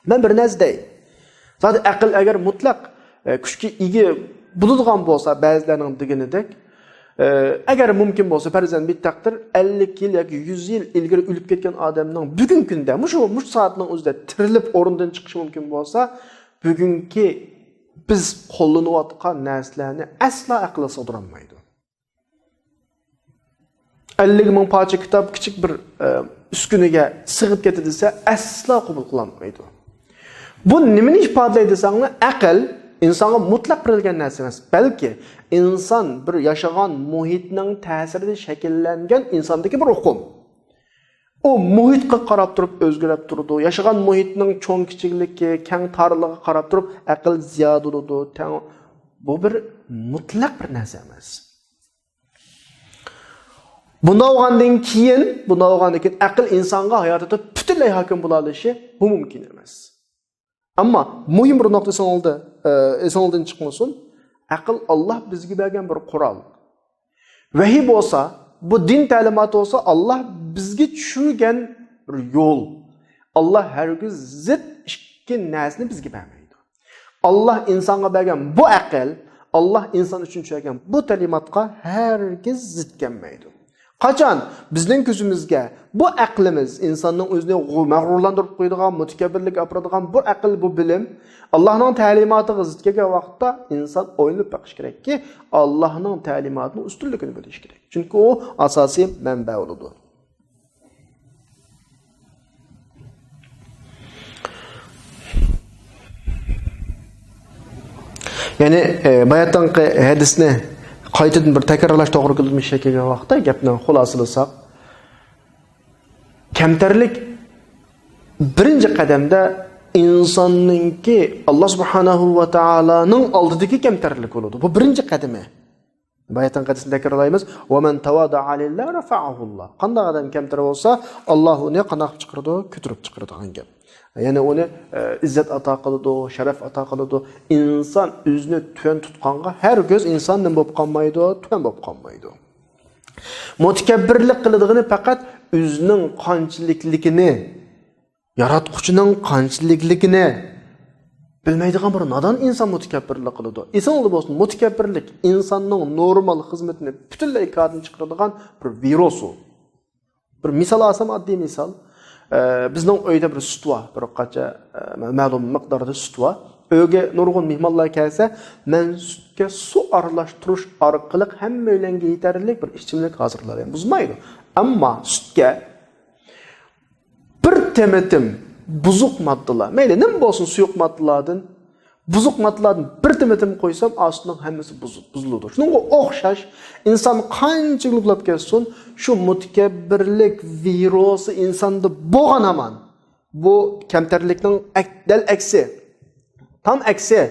مەن بىر نەرسە دەي. زادى ئەقىل ئەگەر مۇتلەق، ئە، كۈچكە ئىگە بولىدىغان بولسا، بەزىلەرنىڭ دېگىنىدەك، ئە، ئەگەر مۇمكىن بولسا، پەرزەن بىر تەقدىر، ئەللىك يىل ياكى يۈز يىل ئىلگىرى ئۆلۈپ كەتكەن ئادەمنىڭ بۈگۈنكى كۈندە، مۇشۇ، مۇشۇ سائەتنىڭ ئۆزىدە تىرىلىپ ئورنىدىن چىقىشى مۇمكىن بولسا، بۈگۈنكى بىز قوللىنىۋاتقان نەرسىلەرنى ئەسلا ئەقىلگە سىغدۇرالمايدۇ. ئەللىك مىڭ پارچە كىتاب كىچىك بىر، ئە، ئۈسكۈنىگە سىغىپ كېتىدۇ دېسە، ئەسلا قوبۇل قىلالمايدۇ. بۇ نېمىنى ئىپادىلەيدۇ دېسەڭلار، ئەقىل ئىنسانغا مۇتلەق بېرىلگەن نەرسە ئەمەس، بەلكى ئىنسان بىر ياشىغان مۇھىتنىڭ تەسىرىدە شەكىللەنگەن ئىنساندىكى بىر ئۇقۇم. ئۇ مۇھىتقا قاراپ تۇرۇپ ئۆزگىرىپ تۇرىدۇ. ياشىغان مۇھىتنىڭ چوڭ كىچىكلىكى، كەڭ تارلىقىغا قاراپ تۇرۇپ ئەقىل زىيادىلىنىدۇ. تەڭ، بۇ بىر مۇتلەق بىر نەرسە ئەمەس. بۇنداق بولغاندىن كېيىن، بۇنداق بولغاندىن كېيىن ئەقىل ئىنسانغا ھاياتىدا پۈتۈنلەي ھاكىم بولالىشى بۇ مۇمكىن ئەمەس. ئەمما مۇھىم بىر نۇقتا ئېسىڭلاردا، ئە، ئېسىڭلاردىن چىقمىسۇن. ئەقىل ئاللا بىزگە بەرگەن بىر قورال. ۋەھىي بولسا، بۇ دىن تەلىماتى بولسا، ئاللا بىزگە چۈشۈرگەن بىر يول. ئاللا ھەرگىز زىت ئىككى نەرسىنى بىزگە بەرمەيدۇ. ئاللا ئىنسانغا بەرگەن بۇ ئەقىل، ئاللا ئىنسان ئۈچۈن چۈشۈرگەن بۇ تەلىماتقا ھەرگىز زىت كەلمەيدۇ. قاچان بىزنىڭ كۆزىمىزگە بۇ ئەقلىمىز، ئىنساننىڭ ئۆزىنى غۇ-، مەغرۇرلاندۇرۇپ قويىدىغان، مۇتەكەببىرلىككە ئاپىرىدىغان بۇ ئەقىل، بۇ بىلىم ئاللانىڭ تەلىماتىغا زىت كەلگەن ۋاقىتتا، ئىنسان ئويلىنىپ بېقىشى كېرەككى، ئاللانىڭ تەلىماتىنىڭ ئۈستۈنلۈكىنى بىلىشى كېرەك. چۈنكى ئۇ ئاساسىي مەنبە بولىدۇ. يەنى، ئە، باياتىنقى ھەدىسنى قايتىدىن بىر تەكرارلاش توغرا كېلىدۇ، مۇشۇ كەلگەن ۋاقىتتا گەپنى خۇلاسىلىساق، كەمتەرلىك بىرىنچى قەدەمدە ئىنساننىڭكى ئاللا سۇبھانەھۇ ۋە تائالانىڭ ئالدىدىكى كەمتەرلىك بولىدۇ. بۇ بىرىنچى قەدىمى. باياتىن قەدىسىنى تەكرارلايمىز. «وَمَنْ تَوَاضَعَ لِلَّهِ رَفَعَهُ اللَّهُ». قانداق ئادەم كەمتەر بولسا، ئاللا ئۇنى قانداق قىلىپ چىقىرىدۇ؟ كۆتۈرۈپ چىقىرىدىغان گەپ. يەنى ئۇنى، ئە، ئىززەت ئاتا قىلىدۇ، شەرەف ئاتا قىلىدۇ. ئىنسان ئۆزىنى تۆۋەن تۇتقانغا ھەرگىز ئىنسان نېمە بولۇپ قالمايدۇ؟ تۆۋەن بولۇپ قالمايدۇ. مۇتەكەببىرلىك قىلىدىغىنى پەقەت ئۆزىنىڭ قانچىلىكلىكىنى، ياراتقۇچىنىڭ قانچىلىكلىكىنى بىلمەيدىغان بىر نادان ئىنسان مۇتەكەببىرلىك قىلىدۇ. ئېسىڭلاردا بولسۇن، مۇتەكەببىرلىك ئىنساننىڭ نورمال خىزمىتىنى پۈتۈنلەي كارىدىن چىقىرىدىغان بىر ۋىرۇس ئۇ. بىر مىسال ئالسام، ئاددىي مىسال. ئە، بىزنىڭ ئۆيدە بىر سۈت بار، بىر قانچە، ئە، مەلۇم مىقداردا سۈت بار. ئۆيگە نۇرغۇن مېھمانلار كەلسە، مەن سۈتكە سۇ ئارىلاشتۇرۇش ئارقىلىق ھەممەيلەنگە يېتەرلىك بىر ئىچىملىك ھازىرلايمەن. بۇزمايدۇ. ئەمما سۈتكە بىر تېمىتىم بۇزۇق ماددىلار، مەيلى نېمە بولسۇن، سۇيۇق ماددىلاردىن، بۇزۇق ماددىلاردىن بىر تېمىتىم قويسام، ئاسۇتنىڭ ھەممىسى بۇزۇ-، بۇزۇلىدۇ. شۇنىڭغا ئوخشاش، ئىنسان قانچە يۇقلاپ كەتسۇن، شۇ مۇتەكەببىرلىك ۋىرۇسى ئىنساندا بولغان ھامان. بۇ كەمتەرلىكنىڭ ئەك-، دەل ئەكسى. تام ئەكسى.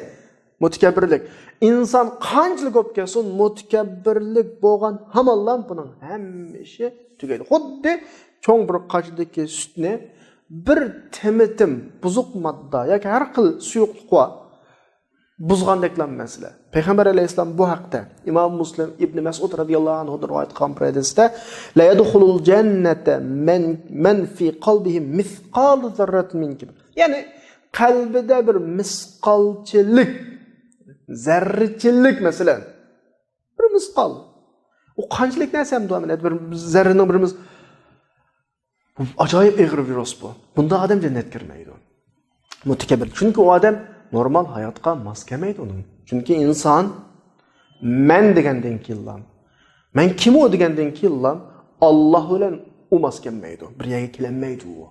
مۇتەكەببىرلىك. ئىنسان قانچىلىك بولۇپ كەتسۇن، مۇتەكەببىرلىك بولغان ھامانلا بۇنىڭ ھەممە ئىشى تۈگەيدۇ. خۇددى چوڭ بىر قاچىدىكى سۈتنى بىر تېمىتىم بۇزۇق ماددا ياكى ھەر خىل سۇيۇقلۇق بار، بۇزغاندەكلا مەسىلە. پەيغەمبەر ئەلەيھىسسالام بۇ ھەقتە ئىمام مۇسلىم ئىبنى مەسئۇد رەزىياللاھۇ ئەنھۇدىن رىۋايەت قىلغان بىر ھەدىستە، «لَا يَدْخُلُ الْجَنَّةَ مَنْ، مَنْ فِي قَلْبِهِ مِثْقَالُ ذَرَّةٍ مِنْ كِبْرٍ». يەنى قەلبىدە بىر مىسقالچىلىك، زەررىچىلىك مەسىلەن. بىر مىسقال. ئۇ قانچىلىك نەرسە ئەمدى ئەمەلىيەتتە بىر زەررىنىڭ بىر مىس-، بۇ ئاجايىپ ئېغىر ۋىرۇس بۇ. بۇنداق ئادەم جەننەتكە كىرمەيدۇ. مۇتەكەببىر. چۈنكى ئۇ ئادەم نورمال ھاياتقا ماس كەلمەيدۇ ئۇنىڭ. چۈنكى ئىنسان مەن دېگەندىن كېيىنلا، مەن كىم ئۇ دېگەندىن كېيىنلا ئاللا بىلەن ئۇ ماس كەلمەيدۇ. بىر يەرگە كېلەلمەيدۇ ئۇ.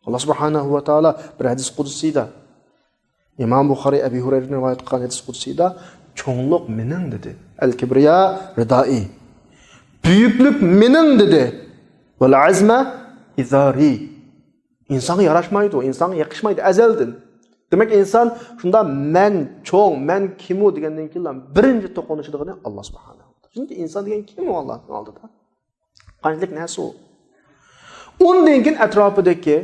ئاللا سۇبھانەھۇ ۋە تائالا بىر ھەدىس قۇدسىيدا، ئىمام بۇخارىي ئەبى ھۇرەيرىدىن رىۋايەت قىلغان ھەدىس قۇدسىيدا، «چوڭلۇق مېنىڭ» دېدى. «ئەل كىبرىيا رىدائى». «بۈيۈكلۈك مېنىڭ» دېدى. «ۋەل ئەزمە ئىزارى». ئىنسانغا ياراشمايدۇ، ئىنسانغا يېقىشمايدۇ ئەزەلدىن. دېمەك، ئىنسان شۇنداق «مەن چوڭ، مەن كىم ئۇ» دېگەندىن كېيىنلا بىرىنچى توقۇنۇشىدىغىنى ئاللا سۇبھانەھۇ ۋە تائالا. چۈنكى ئىنسان دېگەن كىم ئۇ ئاللانىڭ ئالدىدا؟ قانچىلىك نەرسە ئۇ؟ ئۇندىن كېيىن ئەتراپىدىكى،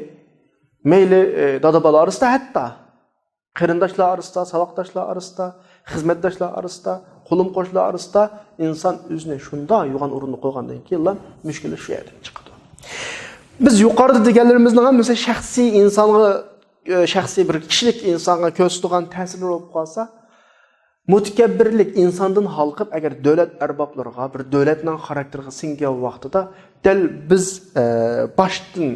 مەيلى، ئە، دادا-بالا ئارىسىدا، ھەتتا قېرىنداشلار ئارىسىدا، ساۋاقداشلار ئارىسىدا، خىزمەتداشلار ئارىسىدا، قولۇم-قوشنىلار ئارىسىدا ئىنسان ئۆزىنى شۇنداق يوغان ئورۇندا قويغاندىن كېيىنلا مۈشكۈللەر شۇ يەردىن چىقىدۇ. بىز يۇقىرىدا دېگەنلىرىمىزنىڭ ھەممىسى شەخسىي ئىنسانغا، ئە، شەخسىي بىر كىشىلىك ئىنسانغا كۆرسىتىدىغان تەسىرلەر بولۇپ قالسا، مۇتەكەببىرلىك ئىنساندىن ھالقىپ، ئەگەر دۆلەت ئەربابلىرىغا، بىر دۆلەتنىڭ خاراكتېرىغا سىڭگەن ۋاقتىدا، دەل بىز، ئە، باشتىن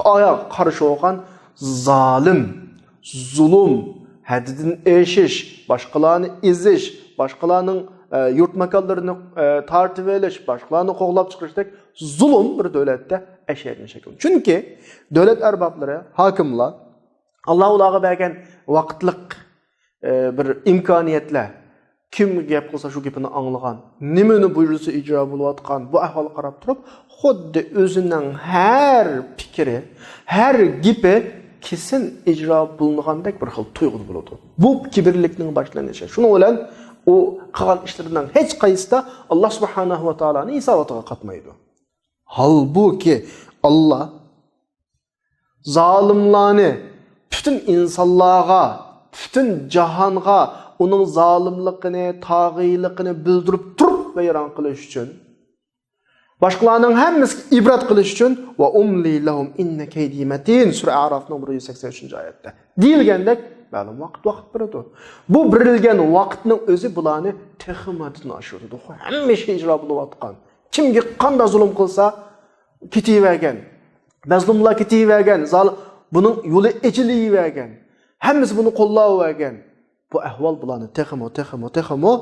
ئاياغ قارشى بولغان زالىم، زۇلۇم، ھەددىدىن ئېشىش، باشقىلارنى ئېزىش، باشقىلارنىڭ، ئە، يۇرت ماكانلىرىنى، ئە، تارتىۋېلىش، باشقىلارنى قوغلاپ چىقىرىشتەك زۇلۇم بىر دۆلەتتە ئەشەددىي شەكىل. چۈنكى دۆلەت ئەربابلىرى، ھاكىملار، ئاللا ئۇلارغا بەرگەن ۋاقىتلىق، ئە، بىر ئىمكانىيەتلەر، كىم گەپ قىلسا شۇ گېپىنى ئاڭلىغان، نېمىنى بۇيرۇسا ئىجرا بولۇۋاتقان، بۇ ئەھۋالغا قاراپ تۇرۇپ، خۇددى ئۆزىنىڭ ھەر پىكرى، ھەر گېپى كېسىن ئىجرا بولۇنغاندەك بىر خىل تۇيغۇدا بولىدۇ. بۇ كىبىرلىكنىڭ باشلىنىشى. شۇنىڭ بىلەن ئۇ قىلغان ئىشلىرىنىڭ ھېچقايسىسىدا ئاللا سۇبھانەھۇ ۋە تائالانىڭ ھېساباتىغا قاتمايدۇ. ھالبۇكى، ئاللا زالىملارنى، پۈتۈن ئىنسانلارغا، پۈتۈن جاھانغا ئۇنىڭ زالىملىقىنى، تاغىيلىقىنى بىلدۈرۈپ تۇرۇپ ۋەيران قىلىش ئۈچۈن، باشقىلارنىڭ ھەممىسىگە ئىبرەت قىلىش ئۈچۈن، «ۋە ئۇملى لەھۇم ئىننە كەيدى مەتىن» سۈرە ئەرافنىڭ بىر يۈز سەكسەن ئۈچىنچى ئايەتتە دېيىلگەندەك مەلۇم ۋاقىت، ۋاقىت بېرىدۇ. بۇ بېرىلگەن ۋاقىتنىڭ ئۆزى بۇلارنى تېخىمۇ ھەددىدىن ئاشۇرىدۇ. ھەممە ئىش ئىجرا بولۇۋاتقان. كىمگە قانداق زۇلۇم قىلسا، كېتىۋەرگەن. مەزلۇملار كېتىۋەرگەن. زال-، بۇنىڭ يولى ئېچىلىۋەرگەن. ھەممىسى بۇنى قوللاۋەرگەن. بۇ ئەھۋال بۇلارنى تېخىمۇ، تېخىمۇ، تېخىمۇ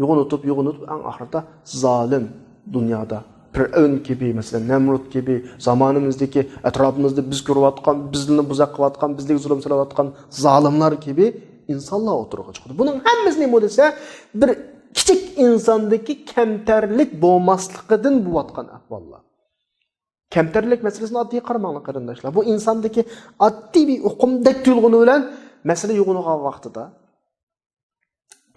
يوغىنىتىپ، يوغىنىتىپ، ئەڭ ئاخىرىدا زالىم دۇنيادا پىرئەۋن كىبى، مەسىلەن، نەمرۇت كىبى، زامانىمىزدىكى ئەتراپىمىزدا بىز كۆرۈۋاتقان، بىزنى بۇزاق قىلىۋاتقان، بىزگە زۇلۇم سېلىۋاتقان زالىملار كىبى ئىنسانلار ئوتتۇرىغا چىقىدۇ. بۇنىڭ ھەممىسى نېمە دېسە، بىر كىچىك ئىنساندىكى كەمتەرلىك بولماسلىقىدىن بولۇۋاتقان ئەھۋاللار. كەمتەرلىك مەسىلىسىنى ئاددىي قارىماڭلار، قېرىنداشلار. بۇ ئىنساندىكى ئاددىي بىر ئۇقۇمدەك تۇيۇلغىنى بىلەن مەسىلە يوغىنىغان ۋاقتىدا،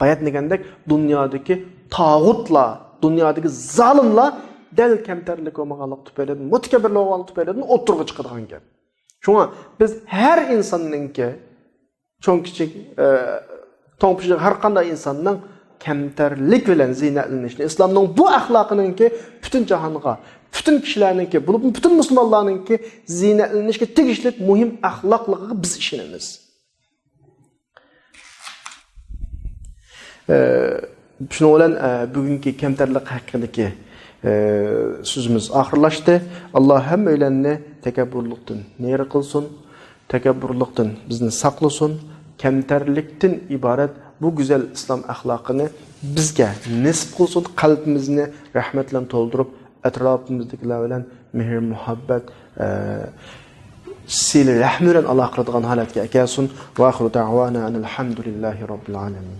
بايا دېگەندەك، دۇنيادىكى تاغۇتلار، دۇنيادىكى زالىملار دەل كەمتەرلىك بولمىغانلىقى تۈپەيلىدىن، مۇتەكەببىرلىك بولغانلىقى تۈپەيلىدىن ئوتتۇرىغا چىقىدىغان گەپ. شۇڭا بىز ھەر ئىنساننىڭكى، چوڭ كىچىك، ئە، توڭ پىشىق ھەر قانداق ئىنساننىڭ كەمتەرلىك بىلەن زىينەتلىنىشنى، ئىسلامنىڭ بۇ ئەخلاقىنىڭكى پۈتۈن جاھانغا، پۈتۈن كىشىلەرنىڭكى، بولۇپمۇ پۈتۈن مۇسۇلمانلارنىڭكى زىينەتلىنىشكە تېگىشلىك مۇھىم ئەخلاقلىقىغا بىز ئىشىنىمىز. ئە، شۇنىڭ بىلەن، ئە، بۈگۈنكى كەمتەرلىك ھەققىدىكى، ئە، سۆزىمىز ئاخىرلاشتى. ئاللا ھەممەيلەننى تەكەببۇرلۇقتىن نېرى قىلسۇن، تەكەببۇرلۇقتىن بىزنى ساقلىسۇن، كەمتەرلىكتىن ئىبارەت بۇ گۈزەل ئىسلام ئەخلاقىنى بىزگە نېسىپ قىلسۇن، قەلبىمىزنى رەھمەت بىلەن تولدۇرۇپ، ئەتراپىمىزدىكىلەر بىلەن مېھىر-مۇھەببەت، ئە، سىلە رەھمى بىلەن ئالاقە قىلىدىغان ھالەتكە ئەكەلسۇن. ۋە ئاخىرۇ دەئۋانا ئەنىل ھەمدۇلىللاھى رەببىل ئالەمىن.